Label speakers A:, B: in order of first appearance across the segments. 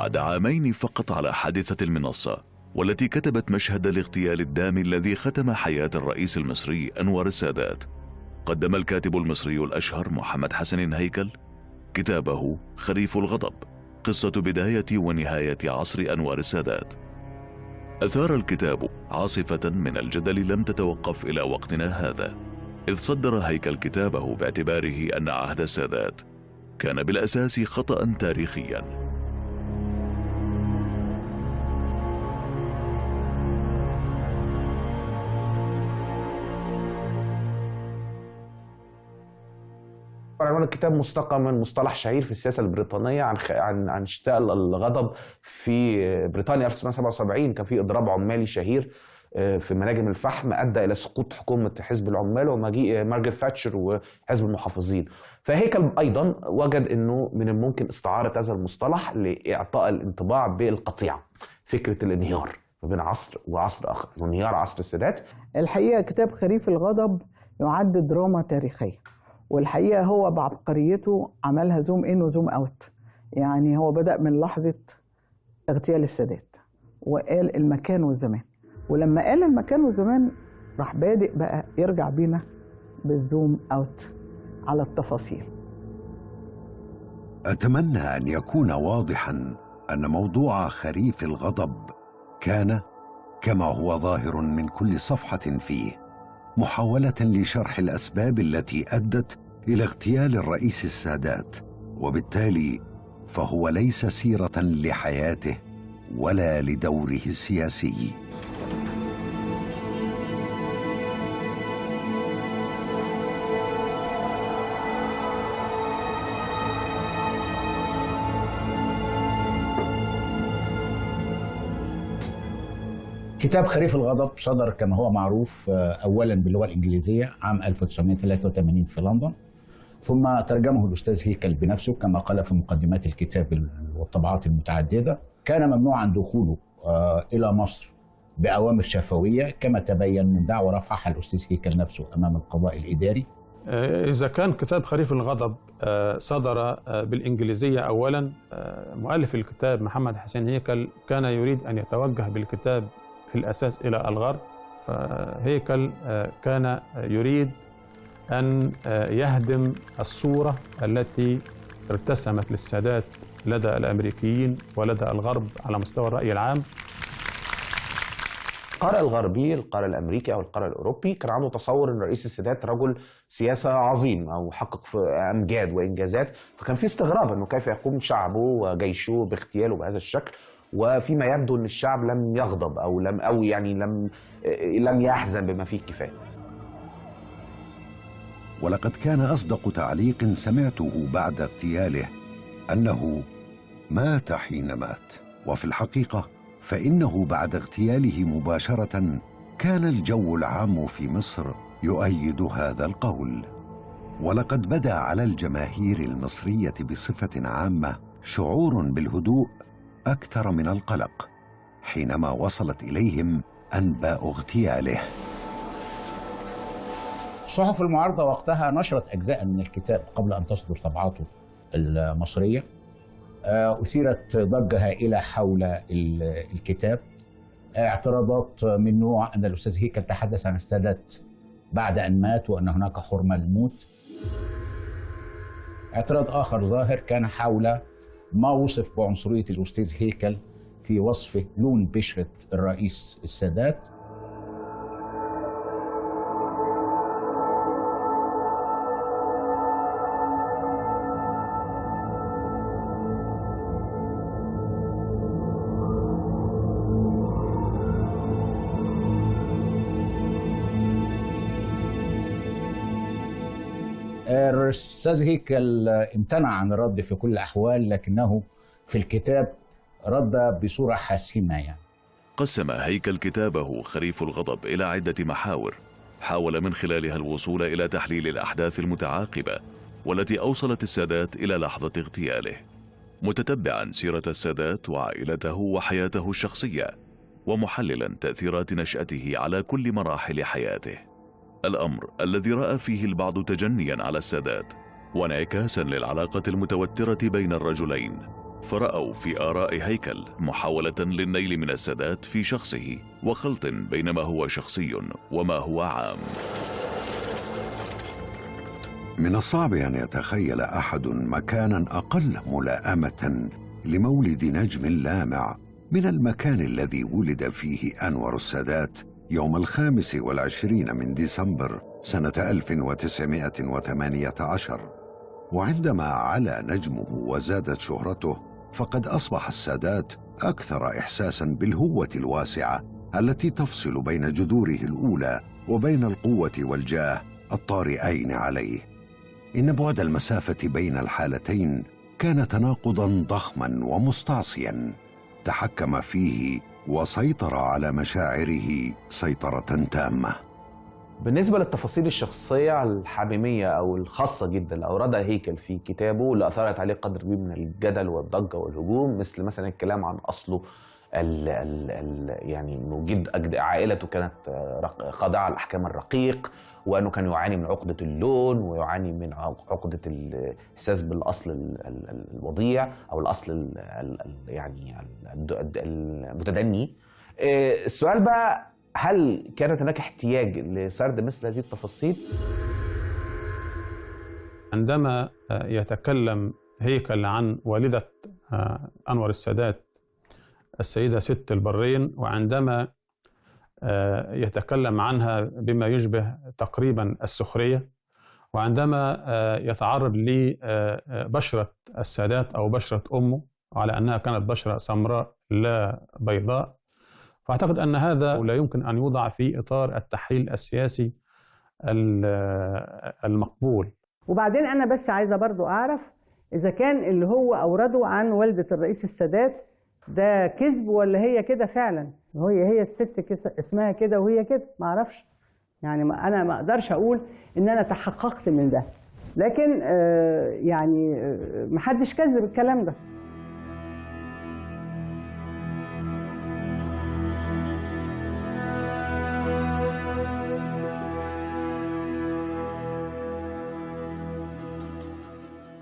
A: بعد عامين فقط على حادثة المنصة، والتي كتبت مشهد الاغتيال الدامي الذي ختم حياة الرئيس المصري أنور السادات، قدم الكاتب المصري الأشهر محمد حسن هيكل كتابه خريف الغضب، قصة بداية ونهاية عصر أنور السادات. أثار الكتاب عاصفة من الجدل لم تتوقف إلى وقتنا هذا، إذ صدر هيكل كتابه باعتباره أن عهد السادات كان بالأساس خطأ تاريخيا.
B: عنوان الكتاب مستقى من مصطلح شهير في السياسة البريطانية عن شتاء الغضب في بريطانيا 1977. كان في إضراب عمالي شهير في مناجم الفحم أدى إلى سقوط حكومة حزب العمال ومجيء مارغريت ثاتشر وحزب المحافظين. فهيكل أيضا وجد أنه من الممكن استعارة هذا المصطلح لإعطاء الانطباع بالقطيعة، فكرة الانهيار بين عصر وعصر آخر، انهيار عصر السادات.
C: الحقيقة كتاب خريف الغضب يعد دراما تاريخية، والحقيقة هو بعبقريته عملها zoom in و zoom out. يعني هو بدأ من لحظة اغتيال السادات وقال المكان والزمان، ولما قال المكان والزمان راح بادئ بقى يرجع بينا بال zoom out على التفاصيل.
D: أتمنى أن يكون واضحا أن موضوع خريف الغضب كان كما هو ظاهر من كل صفحة فيه محاولة لشرح الأسباب التي أدت إلى اغتيال الرئيس السادات، وبالتالي فهو ليس سيرة لحياته ولا لدوره السياسي.
E: كتاب خريف الغضب صدر كما هو معروف أولا باللغة الإنجليزية عام 1983 في لندن، ثم ترجمه الأستاذ هيكل بنفسه كما قال في مقدمات الكتاب والطبعات المتعددة. كان ممنوعا دخوله إلى مصر بأوامر شفوية كما تبين من دعوى رفعها الأستاذ هيكل نفسه أمام القضاء الإداري.
F: إذا كان كتاب خريف الغضب صدر بالإنجليزية أولا، مؤلف الكتاب محمد حسين هيكل كان يريد أن يتوجه بالكتاب في الأساس إلى الغرب، فهيكل كان يريد أن يهدم الصورة التي ارتسمت للسادات لدى الأمريكيين ولدى الغرب على مستوى الرأي العام.
B: القارئ الغربي، القارئ الأمريكي أو القارئ الأوروبي، كان عنده تصور أن رئيس السادات رجل سياسة عظيم أو حقق في أمجاد وإنجازات، فكان في استغراب أنه كيف يقوم شعبه وجيشه باغتياله بهذا الشكل، وفيما يبدو أن الشعب لم يغضب أو لم أو يعني لم يحزن بما فيه الكفاية.
D: ولقد كان أصدق تعليق سمعته بعد اغتياله أنه مات حين مات، وفي الحقيقة فإنه بعد اغتياله مباشرة كان الجو العام في مصر يؤيد هذا القول. ولقد بدا على الجماهير المصرية بصفة عامة شعور بالهدوء أكثر من القلق حينما وصلت إليهم أنباء اغتياله.
E: صحف المعارضة وقتها نشرت أجزاء من الكتاب قبل أن تصدر طبعاته المصرية. أثيرت ضجة هائلة حول الكتاب، اعتراضات من نوع أن الأستاذ هيكل تحدث عن السادات بعد أن مات وأن هناك حرمة للموت. اعتراض آخر ظاهر كان حول ما وصف بعنصرية الأستاذ هيكل في وصفه لون بشرة الرئيس السادات. الأستاذ هيكل امتنع عن الرد في كل الأحوال، لكنه في الكتاب رد بصورة حاسمة. يعني
A: قسم هيكل كتابه خريف الغضب إلى عدة محاور حاول من خلالها الوصول إلى تحليل الأحداث المتعاقبة والتي أوصلت السادات إلى لحظة اغتياله، متتبعا سيرة السادات وعائلته وحياته الشخصية، ومحللا تأثيرات نشأته على كل مراحل حياته. الأمر الذي رأى فيه البعض تجنيا على السادات وانعكاسا للعلاقة المتوترة بين الرجلين، فرأوا في آراء هيكل محاولة للنيل من السادات في شخصه وخلط بين ما هو شخصي وما هو عام.
D: من الصعب أن يتخيل أحد مكانا أقل ملائمة لمولد نجم لامع من المكان الذي ولد فيه أنور السادات يوم 25 من ديسمبر سنة 1918. وعندما علا نجمه وزادت شهرته، فقد أصبح السادات أكثر إحساساً بالهوة الواسعة التي تفصل بين جذوره الأولى وبين القوة والجاه الطارئين عليه. إن بعد المسافة بين الحالتين كان تناقضاً ضخماً ومستعصياً تحكم فيه وسيطر على مشاعره سيطرة تامة.
B: بالنسبة للتفاصيل الشخصية الحميمية أو الخاصة جدا اللي أوردها هيكل في كتابه اللي أثارت عليه قدر كبير من الجدل والضجة والهجوم، مثل مثلا الكلام عن أصله ال ال ال يعني إنه جد عائلته كانت خاضعة لأحكام الرقيق، وأنه كان يعاني من عقدة اللون ويعاني من عقدة الإحساس بالأصل الوضيع أو الأصل ال يعني المتدني. السؤال بقى، هل كانت هناك احتياج لسرد مثل هذه التفاصيل؟
F: عندما يتكلم هيكل عن والدة أنور السادات السيدة ست البرين، وعندما يتكلم عنها بما يشبه تقريبا السخرية، وعندما يتعرض لبشرة السادات أو بشرة أمه على أنها كانت بشرة سمراء لا بيضاء، فأعتقد أن هذا لا يمكن أن يوضع في إطار التحليل السياسي المقبول.
G: وبعدين أنا بس عايزة برضو أعرف إذا كان اللي هو أورده عن والدة الرئيس السادات ده كذب ولا هي كده فعلا، هي الست اسمها كده وهي كده، ما أعرفش يعني، أنا ما أقدرش أقول إن أنا تحققت من ده، لكن يعني محدش كذب الكلام ده.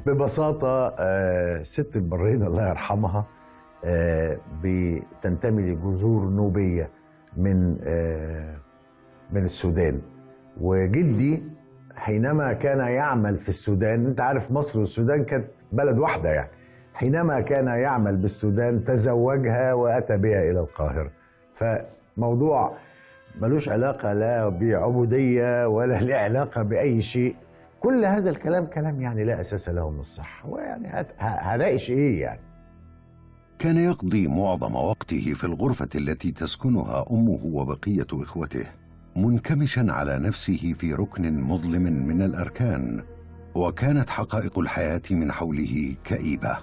H: ببساطة ست البرين الله يرحمها بتنتمي لجذور نوبية من السودان، وجدي حينما كان يعمل في السودان، انت عارف مصر والسودان كانت بلد واحدة يعني، حينما كان يعمل بالسودان تزوجها وأتى بها إلى القاهرة. فموضوع ملوش علاقة لا بعبودية ولا له علاقة بأي شيء. كل هذا الكلام كلام يعني لا أساس له من الصحة، ويعني هناقش إيه يعني.
D: كان يقضي معظم وقته في الغرفة التي تسكنها أمه وبقية إخوته، منكمشا على نفسه في ركن مظلم من الأركان، وكانت حقائق الحياة من حوله كئيبة.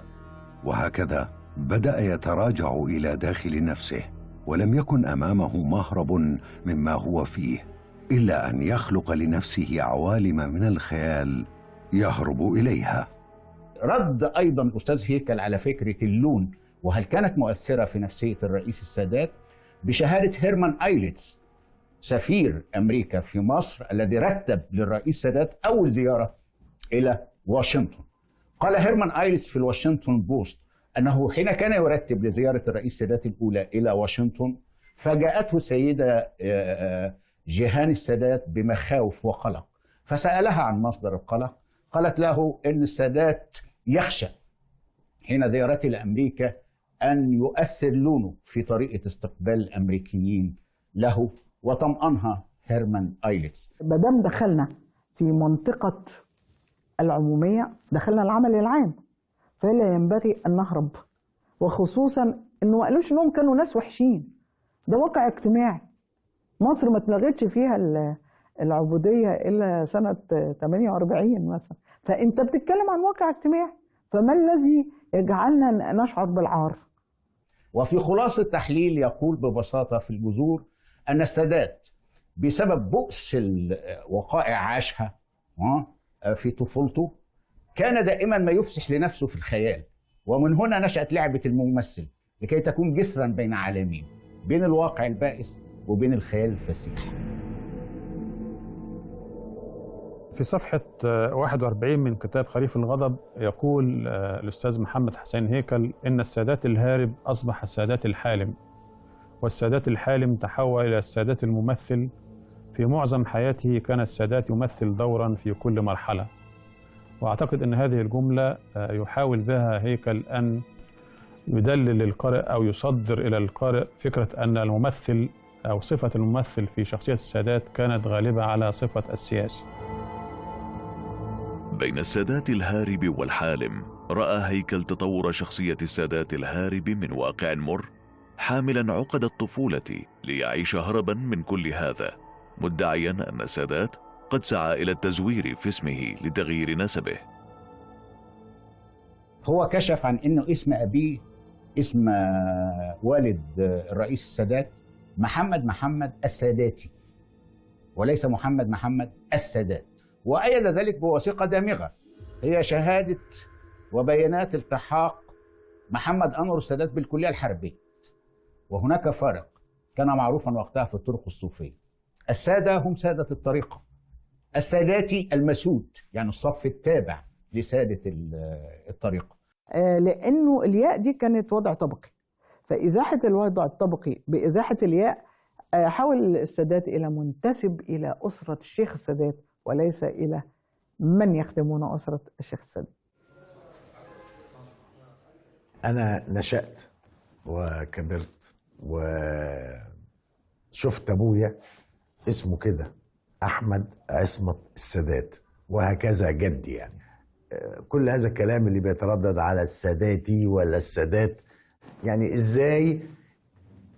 D: وهكذا بدأ يتراجع إلى داخل نفسه، ولم يكن أمامه مهرب مما هو فيه إلا أن يخلق لنفسه عوالم من الخيال يهرب إليها.
E: رد أيضا أستاذ هيكل على فكرة اللون وهل كانت مؤثرة في نفسية الرئيس السادات بشهادة هيرمان آيلتس سفير أمريكا في مصر الذي رتب للرئيس السادات أول زيارة إلى واشنطن. قال هيرمان آيلتس في الواشنطن بوست أنه حين كان يرتب لزيارة الرئيس السادات الأولى إلى واشنطن فجاءته السيدة جيهان السادات بمخاوف وقلق، فسألها عن مصدر القلق، قالت له إن السادات يخشى حين زيارته لأمريكا أن يؤثر لونه في طريقة استقبال الأمريكيين له، وطمأنها هيرمان آيلتس.
C: ما دام دخلنا في منطقة العمومية دخلنا العمل العام، فلا ينبغي أن نهرب، وخصوصا إنه ما قالوش إنهم كانوا ناس وحشين، ده واقع اجتماعي. مصر ما اتلغتش فيها العبودية إلا سنة 48 مثلا، فأنت بتتكلم عن واقع اجتماعي، فما الذي يجعلنا نشعر بالعار؟
E: وفي خلاصة التحليل يقول ببساطة في الجذور أن السادات بسبب بؤس الوقائع عاشها في طفولته كان دائما ما يفسح لنفسه في الخيال، ومن هنا نشأت لعبة الممثل لكي تكون جسرا بين عالمين، بين الواقع البائس وبين الخيال الفسيح.
F: في صفحة 41 من كتاب خريف الغضب يقول الأستاذ محمد حسين هيكل إن السادات الهارب أصبح السادات الحالم، والسادات الحالم تحول إلى السادات الممثل. في معظم حياته كان السادات يمثل دورا في كل مرحلة. وأعتقد أن هذه الجملة يحاول بها هيكل أن يدلل للقارئ أو يصدر إلى القارئ فكرة أن الممثل أو صفة الممثل في شخصية السادات كانت غالبة على صفة السياسي.
A: بين السادات الهارب والحالم رأى هيكل تطور شخصية السادات الهارب من واقع مر حاملا عقد الطفولة ليعيش هربا من كل هذا، مدعيا أن السادات قد سعى إلى التزوير في اسمه لتغيير نسبه.
E: هو كشف عن أنه اسم أبيه، اسم والد الرئيس السادات محمد محمد الساداتي وليس محمد محمد السادات، وأيد ذلك بوثيقة دامغة هي شهادة وبيانات التحاق محمد أنور السادات بالكلية الحربية. وهناك فرق كان معروفا وقتها في الطرق الصوفية، السادة هم سادة الطريقة، الساداتي المسود يعني الصف التابع لسادة الطريقة.
C: لأنه الياء دي كانت وضع طبقي، فإزاحة الوضع الطبقي بإزاحة الياء حاول السادات إلى منتسب إلى أسرة الشيخ السادات وليس إلى من يخدمون أسرة الشيخ السادات.
H: أنا نشأت وكبرت وشفت أبويا اسمه كده أحمد عصمت السادات، وهكذا جدي. يعني كل هذا الكلام اللي بيتردد على الساداتي ولا السادات، يعني إزاي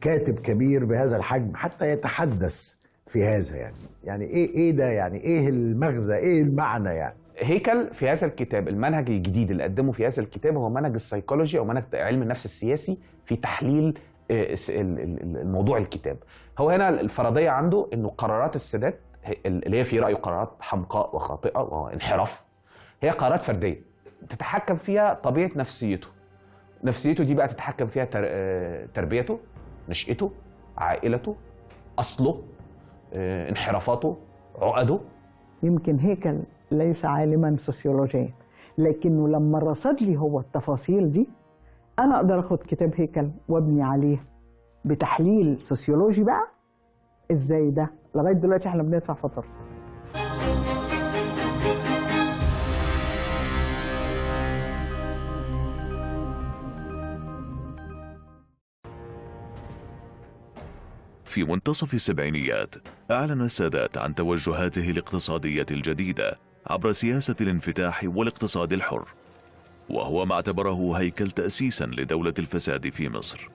H: كاتب كبير بهذا الحجم حتى يتحدث في هذا؟ يعني ايه ده؟ يعني ايه المغزى؟ ايه المعنى؟ يعني
B: هيكل في هذا الكتاب، المنهج الجديد اللي قدمه في هذا الكتاب هو منهج السيكولوجي او منهج علم النفس السياسي في تحليل الموضوع الكتاب. هو هنا الفرضية عنده انه قرارات السادات اللي هي في رايه قرارات حمقاء وخاطئه وانحراف، هي قرارات فردية تتحكم فيها طبيعة نفسيته. نفسيته دي بقى تتحكم فيها تربيته، نشأته، عائلته، اصله، انحرافاته، عقده.
C: يمكن هيكل ليس عالما سوسيولوجيا، لكنه لما رصد لي هو التفاصيل دي انا اقدر اخد كتاب هيكل وابني عليه بتحليل سوسيولوجي بقى ازاي ده لغاية دلوقتي احنا بندفع فاتورته.
A: في منتصف السبعينيات أعلن السادات عن توجهاته الاقتصادية الجديدة عبر سياسة الانفتاح والاقتصاد الحر، وهو ما اعتبره هيكل تأسيسا لدولة الفساد في مصر،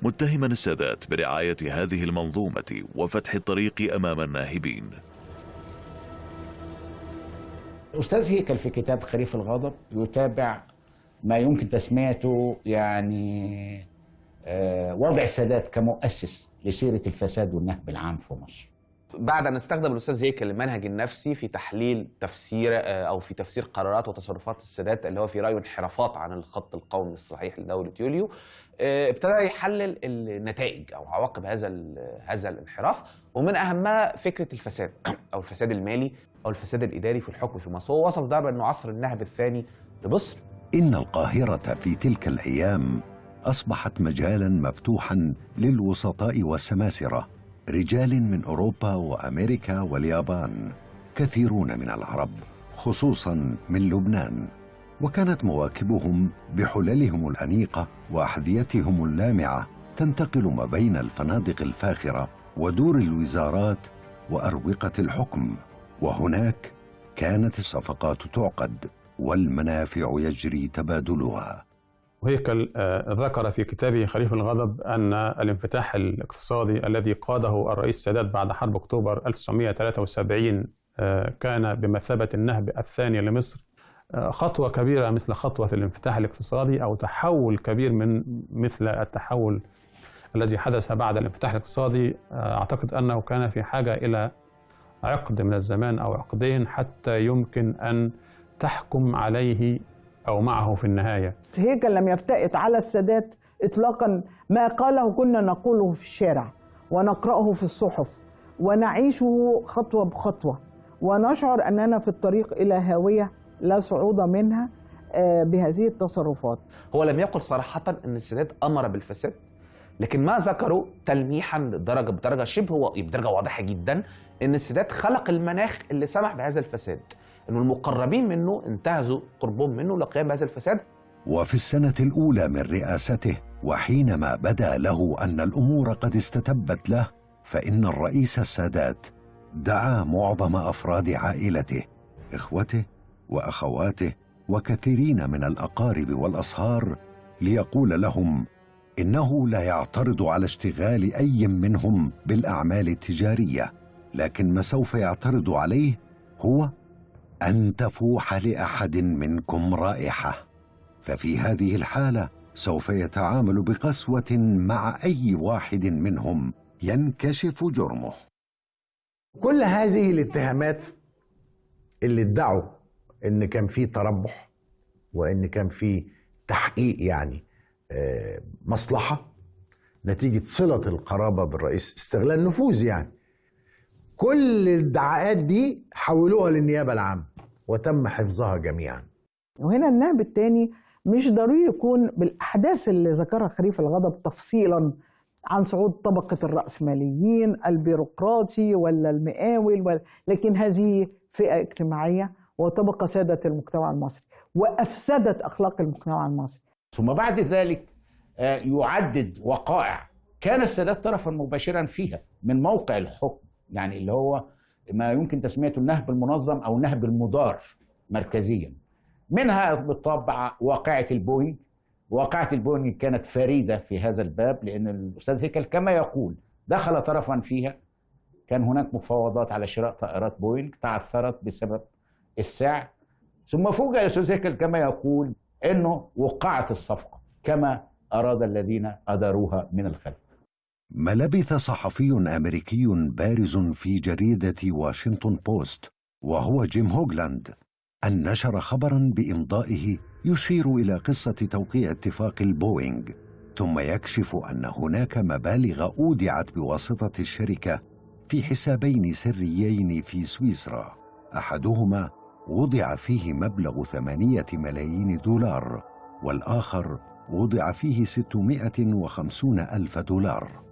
A: متهما السادات برعاية هذه المنظومة وفتح الطريق أمام الناهبين.
E: الأستاذ هيكل في كتاب خريف الغضب يتابع ما يمكن تسميته يعني وضع السادات كمؤسس لسيرة الفساد والنهب العام في مصر.
B: بعد أن استخدم الأستاذ هيكل المنهج النفسي في تحليل تفسير أو في تفسير قرارات وتصرفات السادات اللي هو في رأيه انحرافات عن الخط القومي الصحيح لدولة يوليو، ابتدى يحلل النتائج أو عواقب هذا الانحراف، ومن أهمها فكرة الفساد أو الفساد المالي أو الفساد الإداري في الحكم في مصر. هو وصف ده بأنه عصر النهب الثاني لمصر.
D: إن القاهرة في تلك الأيام أصبحت مجالاً مفتوحاً للوسطاء والسماسرة، رجال من أوروبا وأمريكا واليابان، كثيرون من العرب خصوصاً من لبنان، وكانت مواكبهم بحللهم الأنيقة وأحذيتهم اللامعة تنتقل ما بين الفنادق الفاخرة ودور الوزارات وأروقة الحكم، وهناك كانت الصفقات تعقد والمنافع يجري تبادلها.
F: وهيكل ذكر في كتابه خريف الغضب أن الانفتاح الاقتصادي الذي قاده الرئيس السادات بعد حرب أكتوبر 1973 كان بمثابة النهب الثاني لمصر، خطوة كبيرة مثل خطوة الانفتاح الاقتصادي أو تحول كبير من مثل التحول الذي حدث بعد الانفتاح الاقتصادي. أعتقد أنه كان في حاجة إلى عقد من الزمان أو عقدين حتى يمكن أن تحكم عليه أو معه في النهاية.
C: هيكل لم يفتئت على السادات إطلاقا، ما قاله كنا نقوله في الشارع ونقرأه في الصحف ونعيشه خطوة بخطوة، ونشعر أننا في الطريق إلى هاوية لا صعود منها بهذه التصرفات.
B: هو لم يقل صراحة أن السادات أمر بالفساد، لكن ما ذكروا تلميحا بدرجة شبه بدرجة واضحة جدا أن السادات خلق المناخ اللي سمح بهذا الفساد، أن المقربين منه انتهزوا قربهم منه لقيام بهذا الفساد.
D: وفي السنة الأولى من رئاسته، وحينما بدا له أن الأمور قد استتبت له، فإن الرئيس السادات دعا معظم أفراد عائلته، إخوته وأخواته وكثيرين من الأقارب والأصهار، ليقول لهم إنه لا يعترض على اشتغال أي منهم بالأعمال التجارية، لكن ما سوف يعترض عليه هو أن تفوح لأحد منكم رائحة، ففي هذه الحالة سوف يتعامل بقسوة مع أي واحد منهم ينكشف جرمه.
H: كل هذه الاتهامات اللي ادعوا ان كان في تربح وان كان في تحقيق يعني مصلحة نتيجة صلة القرابة بالرئيس، استغلال نفوذ يعني، كل الادعاءات دي حولوها للنيابة العامة وتم حفظها جميعا.
C: وهنا النهب الثاني مش ضروري يكون بالأحداث اللي ذكرها خريف الغضب تفصيلا عن صعود طبقة الرأسماليين البيروقراطي ولا المقاول لكن هذه فئة اجتماعية وطبقة سادت المجتمع المصري وأفسدت أخلاق المجتمع المصري.
E: ثم بعد ذلك يعدد وقائع كان السادات طرفا مباشرا فيها من موقع الحكم، يعني اللي هو ما يمكن تسميته النهب المنظم أو النهب المدار مركزيا. منها بالطبع واقعة البوينج. واقعة البوينج كانت فريدة في هذا الباب، لأن الأستاذ هيكل كما يقول دخل طرفا فيها. كان هناك مفاوضات على شراء طائرات بوينج تعثرت بسبب السعر، ثم فوجئ الأستاذ هيكل كما يقول أنه وقعت الصفقة كما أراد الذين أداروها من الخلف.
D: ما لبث صحفي أمريكي بارز في جريدة واشنطن بوست وهو جيم هوغلاند أن نشر خبراً بإمضائه يشير إلى قصة توقيع اتفاق البوينج، ثم يكشف أن هناك مبالغ أودعت بواسطة الشركة في حسابين سريين في سويسرا، أحدهما وضع فيه مبلغ 8 ملايين دولار والآخر وضع فيه 650 ألف دولار.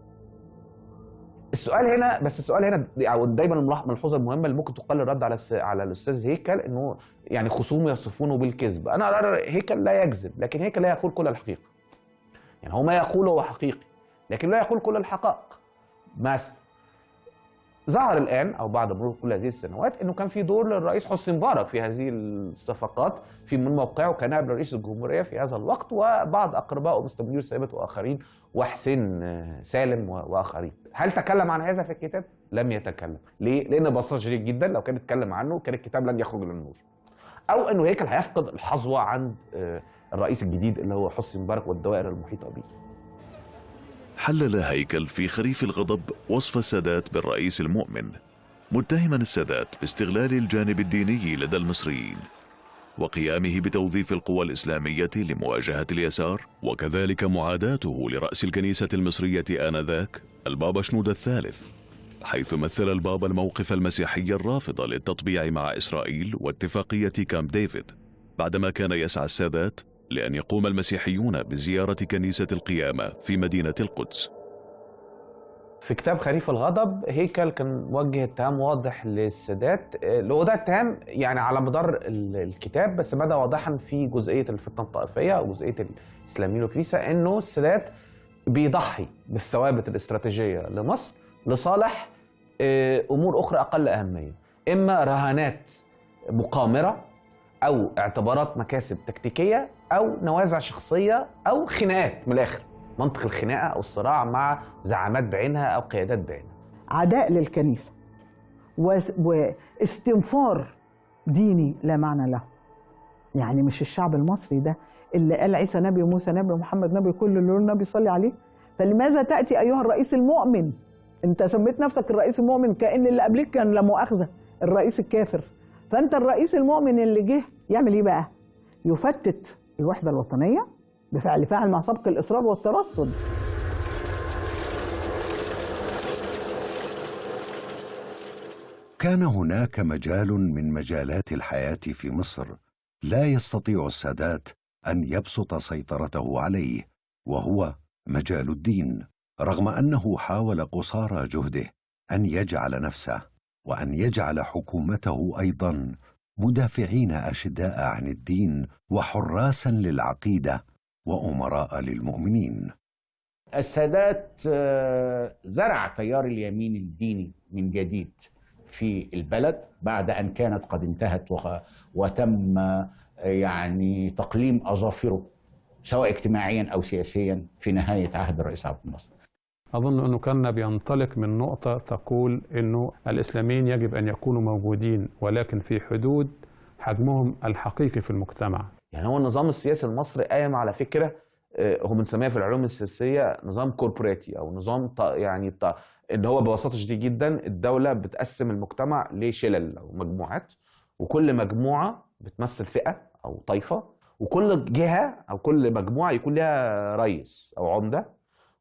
B: السؤال هنا، بس السؤال هنا دايما الملحوظة المهمة اللي ممكن تقال الرد على الاستاذ هيكل، انه يعني خصومه يصفونه بالكذب. انا ارى هيكل لا يكذب، لكن هيكل لا يقول كل الحقيقة. يعني هو ما يقوله هو حقيقي، لكن لا يقول كل الحقائق. مثلا ظهر الان او بعد مرور كل هذه السنوات انه كان في دور للرئيس حسني مبارك في هذه الصفقات، في من موقعه كنائب رئيس الجمهورية في هذا الوقت، وبعض اقربائه مستر منير ثابت واخرين وحسين سالم واخرين. هل تكلم عن هذا في الكتاب؟ لم يتكلم. ليه؟ لان ببساطة شديدة جدا لو كان اتكلم عنه كان الكتاب لن يخرج للنور. او انه هيكل هيفقد الحظوه عند الرئيس الجديد اللي هو حسني مبارك والدوائر المحيطة به.
A: حلل هيكل في خريف الغضب وصف السادات بالرئيس المؤمن، متهما السادات باستغلال الجانب الديني لدى المصريين وقيامه بتوظيف القوى الإسلامية لمواجهة اليسار، وكذلك معاداته لرأس الكنيسة المصرية آنذاك البابا شنودة الثالث، حيث مثل البابا الموقف المسيحي الرافض للتطبيع مع إسرائيل واتفاقية كامب ديفيد، بعدما كان يسعى السادات لأن يقوم المسيحيون بزيارة كنيسة القيامة في مدينة القدس.
B: في كتاب خريف الغضب هيكل كان موجه اتهام واضح للسادات، اللي هو ده اتهام يعني على مدار الكتاب، بس بدا واضحا في جزئية الفتنة الطائفية وجزئية الإسلاميين والكنيسة، إنه السادات بيضحي بالثوابت الاستراتيجية لمصر لصالح أمور أخرى أقل أهمية، إما رهانات مقامرة أو اعتبارات مكاسب تكتيكية أو نوازع شخصية أو خناقات. من الآخر منطق الخناقة أو الصراع مع زعامات بعينها أو قيادات بعينها.
C: عداء للكنيسة واستنفار ديني لا معنى له. يعني مش الشعب المصري ده اللي قال عيسى نبي وموسى نبي ومحمد نبي، كل اللي النبي صلي عليه. فلماذا تأتي أيها الرئيس المؤمن؟ أنت سميت نفسك الرئيس المؤمن كأن اللي قبلك كان لا مؤاخذة الرئيس الكافر. فأنت الرئيس المؤمن اللي جه يعمل إيه بقى؟ يفتت الوحدة الوطنية بفعل فاعل مع سبق الإصرار والترصد.
D: كان هناك مجال من مجالات الحياة في مصر لا يستطيع السادات أن يبسط سيطرته عليه، وهو مجال الدين، رغم أنه حاول قصارى جهده أن يجعل نفسه وأن يجعل حكومته أيضا مدافعين أشداء عن الدين وحراسا للعقيدة وأمراء للمؤمنين.
E: السادات زرع تيار اليمين الديني من جديد في البلد بعد أن كانت قد انتهت وتم يعني تقليم أظافره سواء اجتماعيا أو سياسيا في نهاية عهد الرئيس عبد الناصر.
F: أظن أنه كان بينطلق من نقطة تقول أنه الإسلاميين يجب أن يكونوا موجودين ولكن في حدود حجمهم الحقيقي في المجتمع.
B: يعني هو النظام السياسي المصري قايم على فكرة هو بنسميها في العلوم السياسية نظام كوربوريتي أو نظام يعني إن هو ببساطة شديدة جدا الدولة بتقسم المجتمع لشلل أو مجموعات، وكل مجموعة بتمثل فئة أو طائفة، وكل جهة أو كل مجموعة يكون لها رئيس أو عمدة،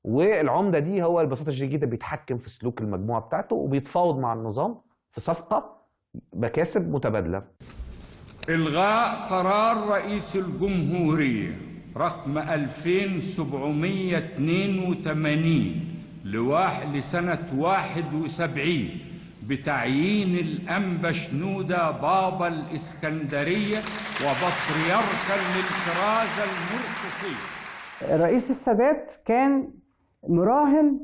B: والعمدة دي هو ببساطة شديدة جدا بيتحكم في سلوك المجموعة بتاعته وبيتفاوض مع النظام في صفقة مكاسب متبادلة.
I: إلغاء قرار رئيس الجمهورية رقم 2782 لسنة 71 بتعيين الأنبا شنودة بابا الإسكندرية وبطريركا للكرازة المرقسية.
G: الرئيس السادات كان مراهن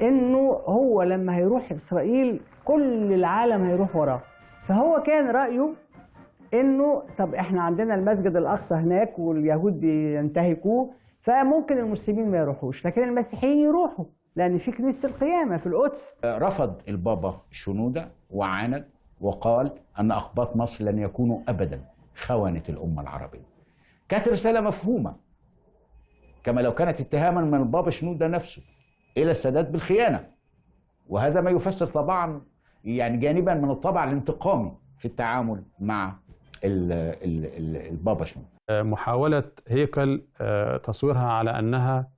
G: إنه هو لما هيروح إسرائيل كل العالم هيروح وراه، فهو كان رأيه إنه طب إحنا عندنا المسجد الأقصى هناك واليهود بينتهكوه، فممكن المسلمين ما يروحوش لكن المسيحيين يروحوا لأن في كنيسة القيامة في القدس.
E: رفض البابا شنودة وعاند وقال أن أقباط مصر لن يكونوا أبدا خونة الأمة العربية. كانت رسالة مفهومة كما لو كانت اتهاما من البابا شنودة نفسه إلى السادات بالخيانة، وهذا ما يفسر طبعا يعني جانبا من الطبع الانتقامي في التعامل مع البابا شنودة.
F: محاولة هيكل تصويرها على أنها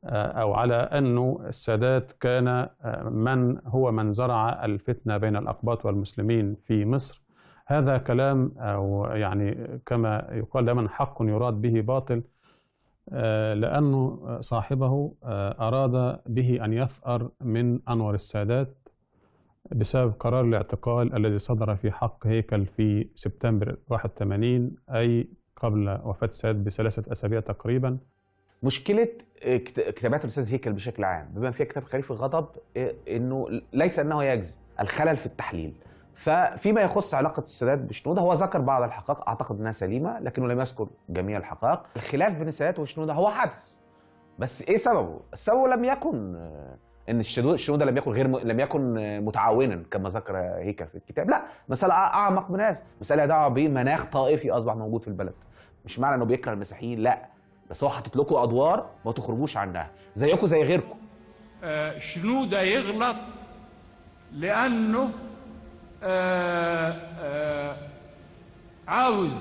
F: أو على أنه السادات كان من هو من زرع الفتنة بين الأقباط والمسلمين في مصر، هذا كلام أو يعني كما يقال دائما حق يراد به باطل، لأنه صاحبه أراد به أن يثأر من أنور السادات بسبب قرار الاعتقال الذي صدر في حق هيكل في سبتمبر 81، أي قبل وفاة السادات ب3 أسابيع تقريبا.
B: مشكلة كتابات الأستاذ هيكل بشكل عام بما فيها كتاب خريف الغضب إنه ليس أنه يجزم، الخلل في التحليل. ففيما يخص علاقة السادات بشنودة هو ذكر بعض الحقائق أعتقد أنها سليمة، لكنه لم يذكر جميع الحقائق. الخلاف بين السادات وشنودة هو حدث، بس إيه سببه؟ السبب لم يكن إن شنودة لم يكن متعاونا كما ذكر هيكل في الكتاب، لا، مسألة أعمق من هذا، مسألة دعوة بمناخ طائفي أصبح موجود في البلد. مش معنى إنه بيكره المسيحيين، لا، بس هو حاطط لكم أدوار ما تخرجوش عنها، زيكم زي غيركم.
I: شنودة يغلط لأنه عاوز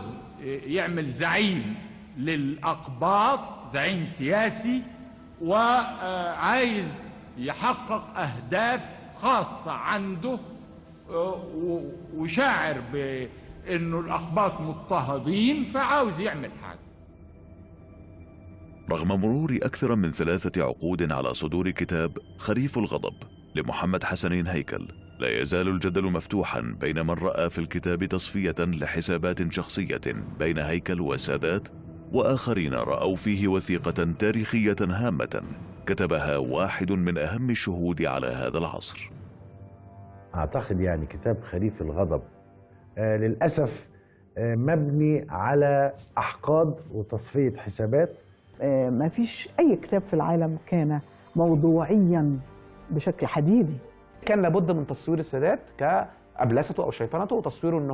I: يعمل زعيم للأقباط، زعيم سياسي، وعايز يحقق أهداف خاصة عنده، وشاعر بأنه الأقباط مضطهدين فعاوز يعمل حاجة.
A: رغم مرور أكثر من 3 عقود على صدور كتاب خريف الغضب لمحمد حسنين هيكل، لا يزال الجدل مفتوحا بين من رأى في الكتاب تصفية لحسابات شخصية بين هيكل والسادات، وآخرين رأوا فيه وثيقة تاريخية هامة كتبها واحد من أهم الشهود على هذا العصر.
H: أعتقد يعني كتاب خريف الغضب للأسف مبني على أحقاد وتصفية حسابات.
C: ما فيش أي كتاب في العالم كان موضوعيا بشكل حديدي.
B: كان لابد من تصوير السادات كأبلسته أو شيطنته، وتصويره إن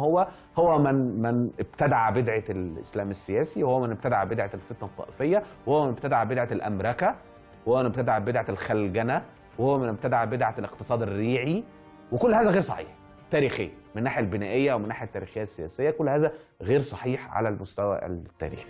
B: هو من ابتدع بدعة الإسلام السياسي، وهو من ابتدع بدعة الفتنة الطائفية، وهو من ابتدع بدعة الأمركة، وهو من ابتدع بدعة الخلجنة، وهو من ابتدع بدعة الاقتصاد الريعي، وكل هذا غير صحيح تاريخيا من الناحية البنائية ومن الناحية التاريخية السياسية، كل هذا غير صحيح على المستوى التاريخي.